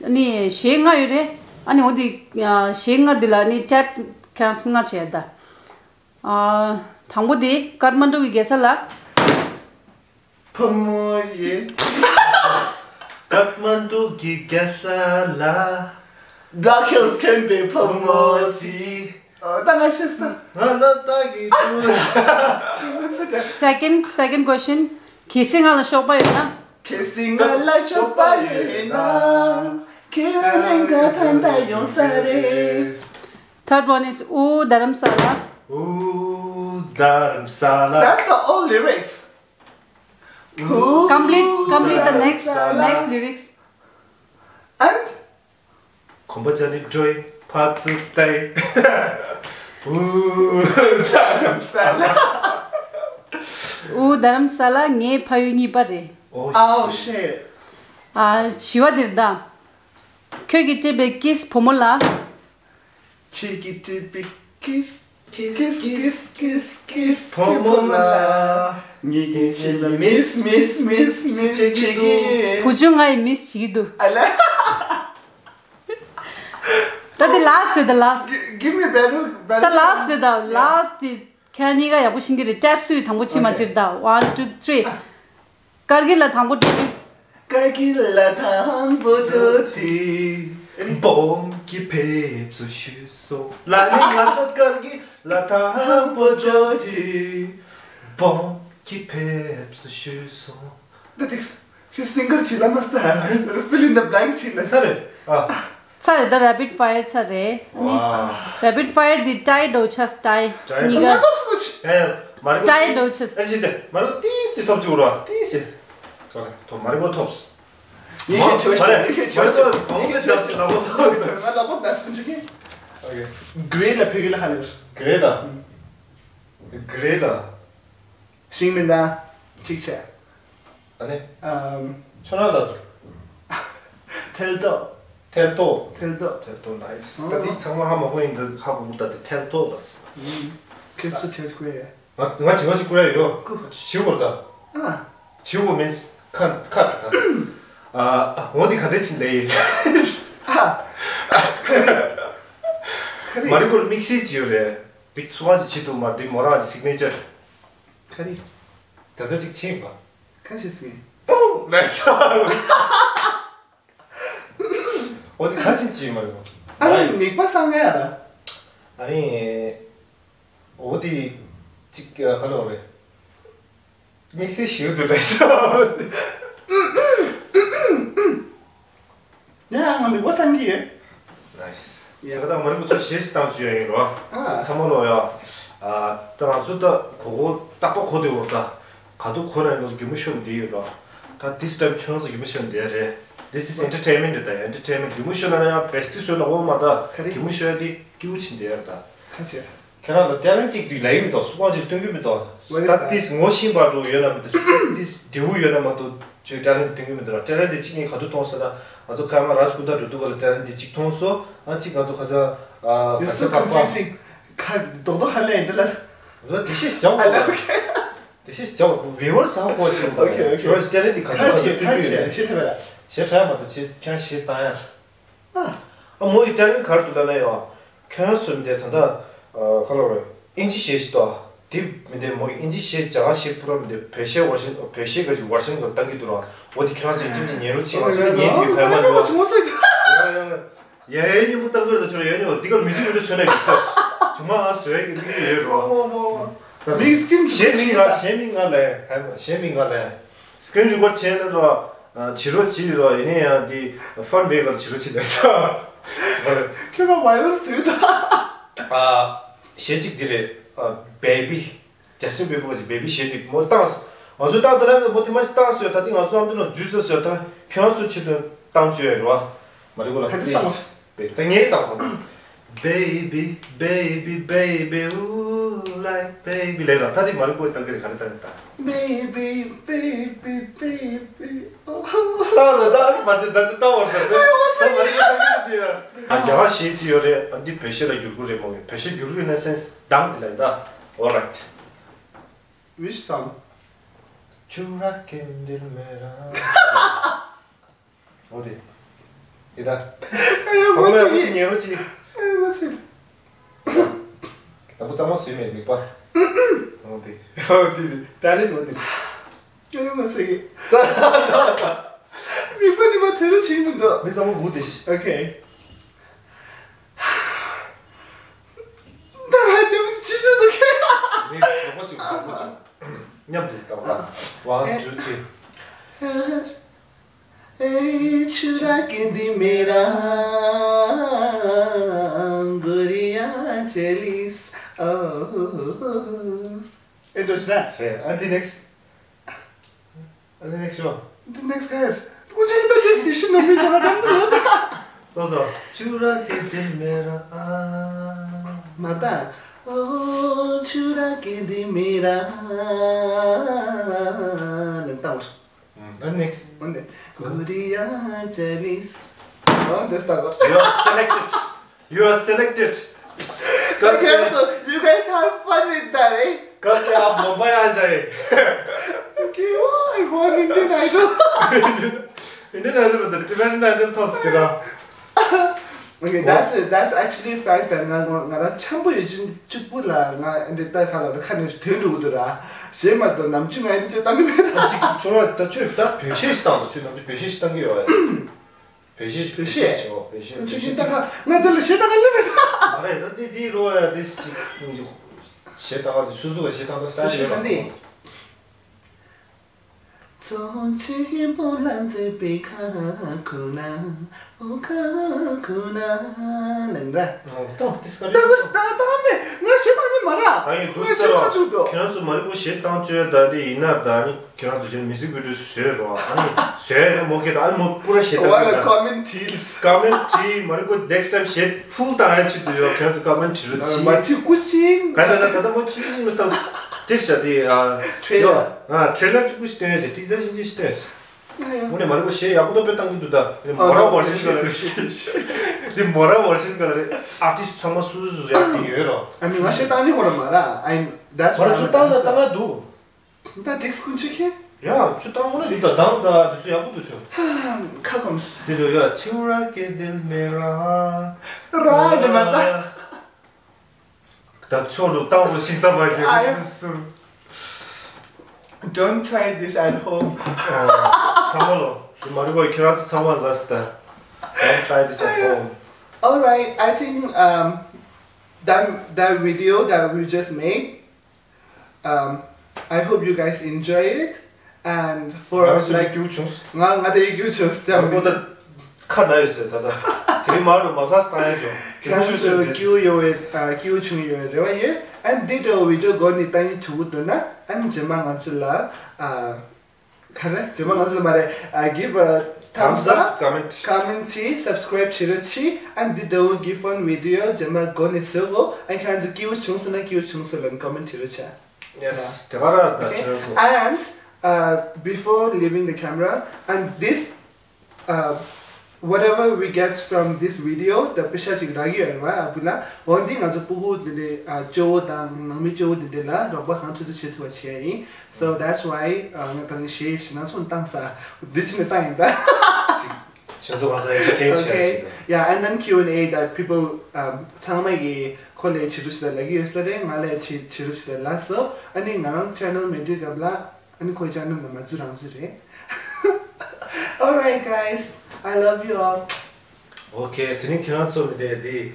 ཡ། ཨ་ནི་གཞས་ལྔ་ཡོད་རེད། ཨ་ནི་འོ་འདི་གཞས་ལྔ་འདི་ལ་ནི་tap counts ལྔ་བྱེད་ཡ་ད། ཨ། དང་པོ་དེ་ཀཏ་མན་ཌུ་གི་རྒྱལ་ས་ལ། ཕོ་མོ་ཡི། ཀཏ་མན་ཌུ་གི་རྒྱལ་ས་ལ། Dark Hills can be ཕོ་མོ་ཅི། ཨ། ད་ང་ཤེས་སོང་། ང་ལ་ལྟ་གི་འདུག Second, second question. གལ་སྲིད་ང་ལ་གཤོག་པ་ཡོད་ན། གལ་སྲིད་ང་ལ་གཤོག་པ་ཡོད་ན། ཁྱེད་རང་ལེན་ག་ཐང་ད་ཡོང་ས་རེད། Third one is ཨུ་དྷ་རམ་ས་ལ། ཨུ་དྷ་རམ་ས་ལ། That's the old lyrics. Complete, complete the next, next lyrics. And གོམ་པ་བྱས་ནས་འགྲོ་ཡི་ཕར་ཚུར་ལྟ་ཡི། ཨུ་དྷ་རམ་ས་ལ། ཨུ་དྷ་རམ་ས་ལ་ངའི་ཕ་ཡུལ་གཉིས་པ་རེད། Oh shit. ཨ། བཞི་བ་འདིར་ད། ཁྱོད་ཀྱིས་སྤྲད་པའི་ཀིས་བུ་མོ་ལ། ཁྱེད་ཀྱིས་སྤྲད་པའི་ཀིས། ཀིས། ཀིས། ཀིས། ཀིས། ཀིས། བུ་མོ་ལ། ངེད་ཀྱིས་ཁྱེད་ལ་མིས། མིས། མིས། མིས་བྱེད་ཀྱི་འདུག་བུ་ཆུང་ང་ཡི་མིས་བྱེད་ཀྱི་འདུག་ཨ་ལ། ད་དེ་ལཱསི་རེད། ད་ལཱསི། Give me better, better. ད་ལཱསི་རེད། ད་ལཱསི་དེ་ཁྱེད་གཉིས་ཀ་ཡག་པོ་ཤེས་ཀྱི་རེད། ཊེབ་སུ་ཡི་དང་པོ་ཕྱི་མ་ཕྱིར། ད་ཝན་ཊུ་ཐི་རི། ཀར་གིལ་ལ་དང་པོ་འགྲོ་དུས། ཀར་གིལ་ལ་དང་པོ་འགྲོ་དུས། འབོམ་གྱིས་ཕེབས་བསུ་ཞུས་སོང་། ལ་ནི་ང་ཚོ་ཀར་གིལ་ལ་དང་པོ་འགྲོ་དུས། འབོམ་གྱིས་ཕེབས་བསུ་ཞུས་སོང་། འདི་དེ་ཧི་སིང་གར་བྱེད་ལ་མ་ས། Fill in the blanks བྱེད་ལ་ས་རེད། ཨ། ཚར་རེད། ད་རེ་པིཌ་ཕ་ཡར་ཚར་རེད། ཨ་ནི་ཝ། རེ་པིཌ་ཕ་ཡར་འདི་ཊའི་འགྲོ་ཆས། ཊའི། ཊའི་གཉིས་ཀ། ཊའི་འགྲོ་ཆས། ཨ་ནི་མ་རི་ཀོ་ཊའི་འགྲོ་ཆས། ཨ་ནི་ཤི་ཏེ་མ་རི་ཀོ་ཏིས་སི་ཐོབ་བཅུག་རོགས། ཏིས་སི། ཐོབ་མ་རི་ཀོ་ཐོབ། ཡིན་ཤེས་ཆོས་ཤིག་ཡིན་ཤེས་ཆོས་ཤིག་མ་རི་ཀོ་མ་རི་ཀོ་ལ་ཕེ་གི་ལ་ཧ་ལས། གྷི་རེ་ལ། གྷི་རེ་ལ། ཤིང་མི་འདའ། གཅིག་བྱས། ཨ་ནི། ཨམ། ཁྱོད་རང་ལ་དུ། ཐལ་ཏོ། ཐལ་ཏོ། ཐལ་ཏོ། ཐལ་ཏོ་ནའིས། ཨ། ད་དེ་ཚང་མ་ཧ་མ་གོ་ཡིན་འདི་ཧ་གོ་གི། ད་དེ་ཐལ་ཏོ་ལ། ཁྱེད་ཚོ་ཐལ་ཀུ་ཡ། ང་ང་དྲི་བ་ཅིག་བསྐུར་ཡ་ཡོད། བསྐུར། བྱིའུ་བོར་ད། ཨ། བྱིའུ་བོ་མིན་ཁ་ཁ་ད། ཨ། འོ་དེ་ག་འདྲས་ཕྱིན་ལེ་ཡིན། ཨ། མ་རི་ཀོར་དམིགས་བསལ་ཅི་ཡོད་རེད། དེ་སུ་གང་ཅིག་བྱེད་ཐུབ་མ་རེད། དེ་མོ་རང་གི་སིག་ནེ་ཅར། ག་རེ། ད་ལྟ་ཅིག་ཕྱིན་པ། ཁ་ཤས་སྲིད། ལས་ས། འོ་དེ་ག་ཅིག་ཅིག་མ་རེད། ཨ་ནི་མིག་པ་སང་ངེ་ཡ་ལ། ཨ་ནི། འོ་དེ་ཅིག་ག་ལོ་རེད། དམིགས་བསལ་ཞིག་ཏུ་ལས་ས། ཡ་ང་མི་གོ་སང་གི་ཡོད། ནའིས། ཡ་ད་མ་རིག་པ་ཚོ་ཞེས་བཏང་བཅུག་ཡ་ཡིན་རོ། ཨ། ཚང་མ་ལོ་ཡ། ཨ། ད་ང་ཚོ་ད་གོ་གོ་རྟག་པ་གོ་དེ་འོ་ད། ག་དུ་གོ་ན་ཡིན་ནོ་རྒྱུ་མ་ཤོར་འདི་ཡོད་རོ། ད་this time ཁྱོད་རང་ཚོ་རྒྱུ་མ་ཤོར་འདི་རེད། This is entertainment རེད། ད་entertainment རྒྱུ་མ་ཤོར་ན་ཡང་བེ་སྟི་བཟོས་ལ་འོ་མ་ད་ག་རེ། རྒྱུ་མ་ཤོར་ཡ་དེ་སྐྱིད་པོ་ཕྱིན་འདི་ཡ་ད། ཁ་ཆེ། ཁྱེད་རང་ལ་ཊེ་ལེན་ཊི་གཅིག་དུས་ལ་ཡིན་མི་འདུག་སུ་གང་ཅིག་སྟོན་གྱི་མི་འདུག What is that? སྟབས་བདེ་ངོ་ཤེས་པ་འདྲ་ཡོད་ན་མི་འདུག་སྟབས་བདེ་འབྲས་བུ་ཡོད་ན་མ་གཏོགས་ཁྱོད་ཊེ་ལེན་ཊི་སྟོན་གྱི་མི་འདུག་ཊེ་ལེན་ཊི་གཅིག་ངས་ག་དུས་མཐོང་ཟེར་ན། ང་ཚོ་ཁ་མ་རཱཇ་ཀུན་ད་འགྲོ་དུས་ག་ལ་ཊེ་ལེན་ཊི་གཅིག་མཐོང་སོང་། ཨ་གཅིག་ང་ཚོ་ཁ་སང་ཨ། You're so confusing. ཁ་རྡོག་རྡོག་ཧ་ལས་ཡིན་འདི་ལ། ང་ཚོ་དེ་ཤེས་བྱ་བ། དེ་ཤེས་བྱ་བ་བི་ཝར་སི་ཧ་གོ་བྱེད་པ། Okay, okay. ཁྱོད་ཊེ་ལེན་ཊི་ག་དུས་ག་དུས་སྟོན་གྱི་ཡོད། ཤེས་ཐུབ་པ་ལ། ཞེ་དྲག་མ་གཏོགས་ཁྱེད་ཁྱེད་རང་ཞེ་བཏང་ཡ། ཨ། ཨ་མོ་ཡི་ཊེ་ལེན་ཊི་ག་རེ་འདུག་ལབ་ན་ཡོ། ཁྱོད་རང་ཚོ་མི་དེ་ད་ལྟ་ཨ་ག་ལབ་རེད། ཨིན་ཇི་གཞས་ཤིག་ཏོ། དེ་མི་དེ་མོ་ཡི་ཨིན་ཇི་གཞས་རྒྱ་གར་གཞས་པུ་ར་མི་དེ་བོད་གཞས་ཝར་ཤན་བོད་གཞས་ག་ཅིག་ཝར་ཤན་ག་བཏང་གི་འདུག་ར། འོ་དེ་ཁྱོད་རང་ཚོ་ཡིན་གཅིག་མིན་གཅིག་ཉན་རོགས་བྱེད། ང་ཚོ་ལ་ཉན་དེ་ག་ཡ་མ་ཡོ། ཡ་ཡ་ཡ་ཡ་ཡ་ཉིན་མོ་བཏང་གི་རེད། ད་ཁྱོད་རང་ཡ་ཉིན་མོ་འདི་ག་མི་ཚེ་མི་འདྲ་བཟོས་ན་ཡོད་ས། ཇུ་མ་ཨ་བཟོས་ཀྱི་མི་ཡོད་རོ། མིག་སི་ཀིན་གཞས་མིང་ང་གཞས་མིང་ང་ལས་ག་གཞས་མིང་ང་ལས། སི་ཀི་རིན་རི་ཀོཌ་བྱས་ན་རོ། བྱི་རོ་བྱི་རོ་ཡིན་ནའི་ཡང་འདི་ཕན་བེ་གར་བྱི་རོ་བྱི་ལ་ཆ། ཁྱོད་ལ་བྷའི་རལ་ཟེར་ད། ཨ། གཞས་གཅིག་འདི་རེད། ཨ། བེ་བི། ཇ་སི་ཊིན་བེ་བར་གྱི་བེ་བི་གཞས་འདི་མོ་བཏང་། ང་ཚོ་བཏང་དེ་ལ་མོ་དེ་མ་ཞིག་བཏང་ཟེར། ད་འདི་ང་ཚོ་ཨམ་དུ་ལ་འཛུལ་ཟེར་ཟེར། ད་ཁྱོད་རང་ཚོ་ཆེད་དུ་བཏང་བཅུག་ཡ་རེད་བ། མ་རེད་གོ་ལ་ད་འདི་བཏང་བ། ད་ངས་བཏང་བ། Baby, baby, baby, ooh, like baby ལས་ར། ད་དེ་མ་རེད་གོ་བཏང་གི་རེད། ག་རེ་བཏང་གི་ད། Baby, baby, baby, oh. བཏང་ལ་ད་མ་ཟེར། ད་ཚེ་བཏང་བར་ད་ད་ད་མ་རེད་གོ་བཏང་གི་རེད་ཡ། ཨ་རྒྱ་གར་གཞས་ཅིག་ཡོད་རེད། ཨ་འདི་བོད་གཞས་ལ་བསྒྱུར་དགོས་རེད་མོ། བོད་གཞས་བསྒྱུར་དགོས་ན་སེན་སི་དང་དེ་ལ་ཡིན་ད། Alright. Which song? चुरा के दिल मेरा। འོ་དེ། ཡི་ད། ཚང་མས་མུ་ཆི་ཉན་རོགས་གྱིས། ཨེ་མ་ཚིག་ད་བུ་གཙང་མ་བཟོས་མེད་མིག་པ། འོ་དེ། འོ་དེ་རེད། ད་རེད་འོ་དེ། ཨེ་མ་ཚིག་མིག་པ་ནི་མ་ཐོས་རོགས་བྱེད་མི་འདུག་མི་གཙང་མ་སྒུག་དེ་ཤི། ཨོ་ཁེ། ད་ར་དེ་མི་ཅི་ཞིག་འདུག་ཁེ། མི་གཙང་མ་ཅིག་གཙང་མ་ཅིག་མཉམ་དུ་བཏང་བ། One, two, three. ए छुरा के दे मेरा गोरिया चलीस ओ। ए दोस्त ना। Hey, and the next. And the next one. The next guy. कुछ नहीं तो जैसे शीशे में भी चला था। So, so. चुरा के दे मेरा आ। माता। ओ छुरा के दे मेरा। लगता है। Mm, and next. One day. Korea Chinese. Oh, this time. You are selected. You are selected. Come say, okay, so you guys have fun with that, eh? Come say, आप मुंबई आ जाए. Okay, oh, I won Indian Idol. Indian Idol मतलब Tibetan Idol था उसके ना. Okay, that's a, that's actually a fact that ང་ང་ང་རང་འཆམ་པོ་ཡོད་ཅིང་གཅིག་པུ་ལ་ང་འདི་ལྟ་ཁ་ལ་ཁ་ནས་དོན་འགྲོ་གི་འདུག་ར། གཞན་མ་གཏོགས་ནམ་རྒྱུན་ང་འདི་ཚོ་བཏང་གི་མེད། ད་ཅིག་བྱུང་བ་ད་ཆོས་ད་བེད་ཤེས་ཤིག་བཏང་དང་། ཆོས་ནམ་རྒྱུན་བེད་ཤེས་ཤིག་བཏང་གི་ཡོད་རེད། བེད་ཤེས་ཤིག་བེད་ཤེས་ཤིག་བེད་ཤེས་ཤིག་ཆོས་ཤིག་བཏང་ཁ་ང་འདི་ལ་ཞེ་ད་ག་ལེ་མེད། ཨ་རེད། ད་འདི་འདི་རོ་ཡ་འདི་ཅིག་ཞེ་ད་ག་སུ་སུ་ག་ཞེ་ད་ག་སྟ་ཞེ་ད་ག་ནི། 从前波兰这边看苦难，哦，看苦难。能的。哦，到底是个。ད་ང་ཞེ་ད་ནི་མ་ར། ད་ཡིན་འདུག་ཟེར་བ། ཁྱེད་རང་ཚོ་མ་རིག་པོ་ཞེ་བཏང་བཅོས་ད་འདི་ཡིན་ན་ད་ནི་ཁྱེད་རང་ཚོ་ཞེ་མི་ཟིག་བི་ཌིའོ་བཟོས་རོགས། ཨ་ནི་བཟོས་ཡ་མོ་གེ་ད་ཨ་ནི་མོ་པུ་ར་ཞེ་ད་ད། ཀོ་མེན་ཊི་བྲིས། ཀོ་མེན་ཊི་བྲིས། མ་རིག་པོ་next time ཞེ་ཕུལ་བཏང་ཡ་ཆེད་དུ་ཡོད། ཁྱེད་རང་ཚོ་ཀོ་མེན་ཊི་བྲིས་རོགས་བྱེད། མ་ཅི་ཀུ་ཤིང་། ག་ད་ད་ད་ད་མོ་ཆི་ཆི་མི་སྟངས་དེབ་ཤ་དེ་ཨ། ཊེ་ལར། ཡོད། ཨ་ཊེ་ལར་གཅིག་པུ་ཞིག་སྟོན་ཡ་ཅེ་ཊི་ཟར་ཞིག་ཅིག་སྟོན་ཡ། ཨ་ཡ། དངོས་གནས་མ་རིག་པོ་ཞེ་ཡག་པོ་ད་དཔེ་བཏང་གི་འདུག་ད། འདི་མོ་ར་ཝར་ཤན་ག་ལ་རེད། འདི་མོ་ར་ཝར་ཤན་ག་ལ་རེད། ཨར་ཊིསི་ཚང་མ་སུ་སུ་སུ་ཡག་དེ་ཡོད་རོ། ཨ་མི་ང་ཞེ་བཏང་ནི་ཧོ་ར་མ་ར། I that's མ་ར་ཆུ་བཏང་ད་བཏང་ང་འདུག་ད་ཊེག་སི་ཀུན་ཆེ་ཁེ། ཡ་ཆུ་བཏང་ཧོ་ར་འདུག་ད་དང་ད་དེ་ཚོ་ཡག་པོ་འདུག་ཆུ། ཁ་སྐོམ་སོང་། དེ་རུ་ཡ་ཆུ་ར་ཀེ་དིལ་མེ་ར། ར་འདི་མ་ད། ད་ཆོ་རུ་བཏང་རུ་ཤིང་ས་བ་གི་ཨ་ཡ། རུ་སུ། Don't try this at home. ཚང་མ་ལོ། དེ་མ་རིག་པ་ཁྱེད་རང་ཚོ་ཚང་མ་ལ་སྟ། Don't try this at home. All right, I think um that that video that we just made, um I hope you guys enjoy it. And for ང་ཚོ་like ཡི་སྐྱིད་པོ་བྱུང་། ང་ང་དེ་ཡི་སྐྱིད་པོ་བྱུང་། ང་ཁོ་ད་ཁ་ན་ཡོད་ཟེར་ད་ད། དེ་རིང་མ་རུ་མ་ས་སྟ་ཡ་བྱུང་། ཁྱེད་ཁྱེད་རང་ཚོ་སྐྱིད་པོ་ཡོང་བའི་ཨ་སྐྱིད་པོ་བྱུང་ཡོད་རེ་བ་ཡོད། And འདི་འདྲ་བི་ཌིའོ་འགོ་ནས་ལྟ་ཡིན་བྱུང་གི་འདུག་ན། And རྗེས་མ་ང་ཚོ་ལ་ཨ་ག་རེ་རྗེས་མ་ང་ཚོ་ལ་མ་རེད། ཨ་give a thumbs up, comment, comment བྱེད། Subscribe བྱེད་རོགས་བྱེད། And འདི་འདྲ་བི་ཌིའོ་གི་ཕན་བི་ཌིའོ་རྗེས་མ་འགོ་ནས་བཟོ་གོ། And ཁྱེད་རང་ཚོ་སྐྱིད་པོ་བྱུང་སོང་ན་སྐྱིད་པོ་བྱུང་སོང་ལབ་ཀོ་མེན་ཊི་བྱེད་རོགས་བྱེད། Yes. དེ་ག་ར་ད་okay. ཁྱེད་རང་ཚོ། And uh, before leaving the camera, and this uh, whatever we get from this video, the པེ་ཤ་ཅིག་རག་གི་ཡོད་རེད་བ། ཨ་བུ་ལ་འོ་འདི་ང་ཚོ་སྤུ་གུ་འདི་འདྲའི་ཨ་སྐྱོ་བོ་དང་ནང་མི་སྐྱོ་བོ་འདི་འདྲ་ལ་རོགས་པ་གང་ཐུབ་ཐུབ་བྱེད་ཐུབ་པ་བྱས་ཡིན། So that's why ཨ་ང་ད་ནི་ཞེ་ཞེ་ན་ཚོང་བཏང་ས་འདི་ཕྱི་ནས་བཏང་ཡིན་ད། ཁྱེད་ཚོ་ང་ཚོ་ཨེན་ཊར་ཊེན་བྱས་okay. ཞིག་དང་། Yeah, and then Q and A that people um ཚང་མ་གིས་ཁོ་ལས་བྱེད་རོགས་ཞིག་ལ་ལབ་ཀྱི་ཡོད་ས་རེད། ང་ལས་བྱེད་བྱེད་རོགས་ཞིག་ལ་ལབ་སོང་། ཨ་ནི་ང་རང་ཆེ་ནལ་མེད་དུས་སྐབས་ལ། ཨ་ནི་ཁོའི་ཅ་ནལ་ནང་མ་འཛུལ་རང་འཛུལ་རེད། All right, guys, I love you all. Okay, དེ་ནི་ཁྱེད་རང་ཚོ་མི་དེ་དེ་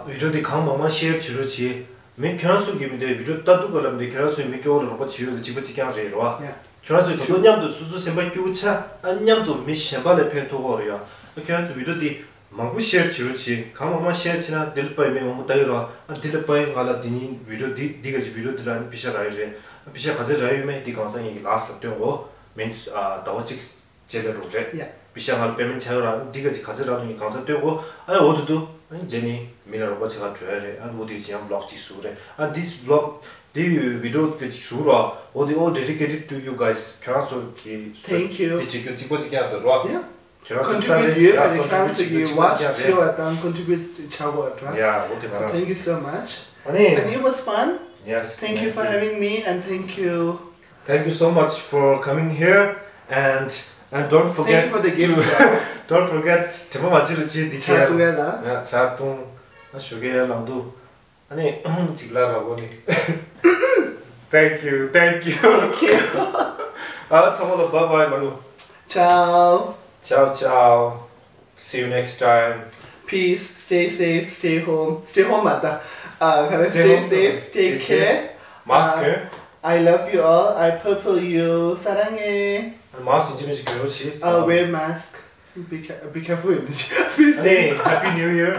བི་ཌིའོ་དེ་གང་མང་མང་ཤེར་བྱེད་རོགས་བྱེད། མི་ཁྱེད་རང་ཚོ་གི་མི་དེ་བི་ཌིའོ་ལྟ་འདུག་ག་ལབ་འདི་ཁྱེད་རང་ཚོའི་མི་སྐྱོ་བོ་ལ་རོགས་པ་བྱེད་ཡོད་ལ་གཅིག་པ་གཅིག་རྐྱང་རེད་རོ། Yeah. ཁྱེད་རང་ཚོས་ད་དུང་མཉམ་དུ་སོ་སོ་སེམས་པ་སྐྱིད་པོ་ཆགས། ཨ་མཉམ་དུ་མི་གཞན་པ་ལ་ཕན་ཐོགས་ཀྱི་ཡོད་རེད་ཡ། ཨ་ཁྱེད་རང་ཚོ་བི་ཌིའོ་དེ་མང་པོ་ཤེར་བྱེད་རོགས་བྱེད། གང་མང་མང་ཤེར་བྱེད་ན་དེ་ལ་དཔེ་མི་མང་པོ་ལྟ་ཡོད་རོ། ཨ་དེ་ལ་དཔེ་ང་ལ་དེ་ནི་བི་ཌིའོ་དེ་འདི་ག་ཅིག་བི་ཌིའོ་དེ་ལ་ཨ་ནི་པེ་ཤ་རག་ཡོད་རེད། ཨ་པེ་ཤ་ག་ཚོད་རག་ཡོད་མེད་དེ་གང་ཟག་གཉིས་ཀྱི་ལགས་སུ་སྟོན་གོ། མིན་ཨ་ཟླ་བ་གཅིག་རྗེས་ལ་རུག་རེད། Yeah. པེ་ཤ་ང་ལ་པེ་མེན་ཊི་བྱ་ཡོད་ར། ཨ་འདི་ག་ཅིག་ག་ཚོད་རག་འདུག་ནི་གང་ཟག་སྟོན་གོ། ཨ་ནི་འོ་དུ་དུ་ཨ་ནི་རྗེས་ནི་མི་ལ་རོགས་པ་བྱེད་ག་འགྲོ་ཡ་རེད། ཨ་འོ་དེ་ག་ཅིག་ཡང་བི་ལོག་ཅིག་བཟོ་རེད། ཨ་this vlog དེ་བི་ཌིའོ་ག་ཅིག་བཟོ་ར། འོ་དེ་all dedicated to you guys. ཁྱེད་རང་ཚོ་གི་Thank you. དེ་བྱེད་རྒྱུ་གཅིག་པ་གཅིག་རྐྱང་དུ་རོ། Yeah. ཁྱེད་རང་ཚོ་ཀོན་ཊི་བྷིའུ་ཊི་ཡོད་པ་རེད། ཁྱེད་རང་ཚོ་གི་ཝ་ཆི་བྱེད་པ་དང་ཀོན་ཊི་བྷིའུ་ཊི་བྱ་དགོས་ར། Yeah, འོ་དེ་ག་རང་། So thank you so much. ཨ་ནི། And it was fun. Yes, thank you for having me and thank you. Thank you so much for coming here and and don't forget. Thank you for the gift. Don't forget དྲི་མ་མ་བྱེད་རུ་ཆེ་འདི་ཆ་གཏུག་ཡ་ལ། ཡ་ཆ་གཏུག་ཨ་ཞོགས་ཀས་ཡར་ལངས་འདུག་ཨ་ནི་ཅིག་ལ་ར་གོ་ནི། Thank you, thank you. Thank you. ཨ་ཚང་མ་ལ་bye bye མ་ལུ། Ciao. Ciao, ciao. See you next time. Peace. Stay safe. Stay home. Stay home 맞다. 아, 그래. Stay safe. Take care. 마스크. I love you all. I purple you. 사랑해. 마스크 좀 지금 그렇지. Uh, wear mask. Be, care, be careful. Please. 아니, Happy New Year.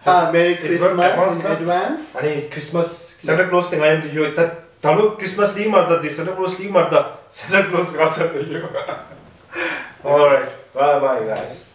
Uh, Merry Christmas in advance. 아니, Christmas. Santa Claus 때 가야 돼. 다 달로 Christmas 리 말다. Santa Claus 리 말다. Santa Claus 가서 요. All right. Bye bye, guys.